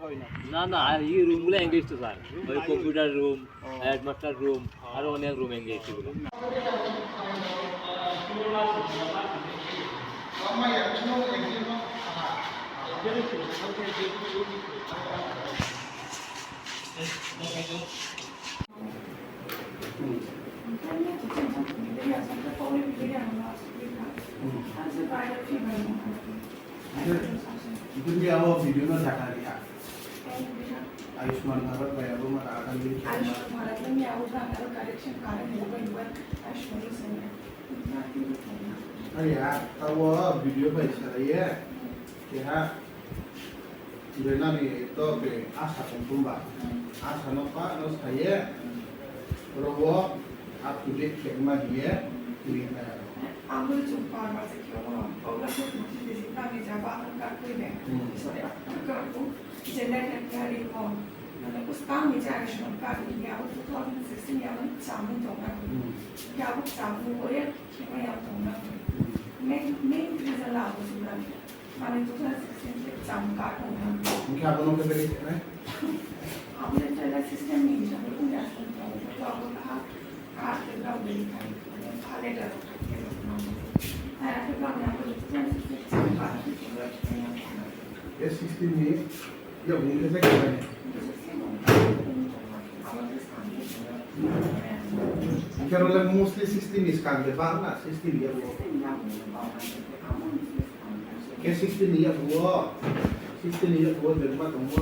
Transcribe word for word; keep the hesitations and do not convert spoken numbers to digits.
না, না, আর এই রুমগুলো এনগেজ তো, স্যার। ওই কম্পিউটার রুম, হেডমাস্টার রুম, আরো অনেক রুম এনগেজ এগুলো। Itu dia awak video na jaka dia. Ayushman Bharat bai abo mata akan din. Ayushman Bharat ni abo kan aro correction kare ni bai bai Ayushman ni senya. Ari ha, tawo video bai sara ye. Keha Chibinani to ke asa tongthumba. Asa no pa no saye. Rogo up to date khe ma hiye. Tini kaya. Ang bo chung par ma se kyo no. Ola se tu ti ti ta mi ja ba ang ka koi ne. Hmm. Sorry, ang ka ko. Jenda ka kari ko. Mane us ta mi ja ri shon ka ni ya, two thousand sixteen ya, chamu tong na. Hmm. Ya, chamu ko ye, khe ma ya tong na. Hmm. Main, main reason la ko su na. Mane two thousand sixteen se cham ka tong na. Hingke abono keberi khenai? Aboni toilet system ni hisab bai wngya aswk tong, to abo kaha, kaha khe bwrang beri khai, mane pha letter rok khai khe rok nang. Hai akhe bwrang ni abo two thousand sixteen cham ka tong na. E sixteen ni ya bung khe se khenai? Hingke role mostly sixteen ni skang de bang na, sixteen ya bo. Ke sixteen ni yak wo, sixteen ni yak wo, berma tong wo.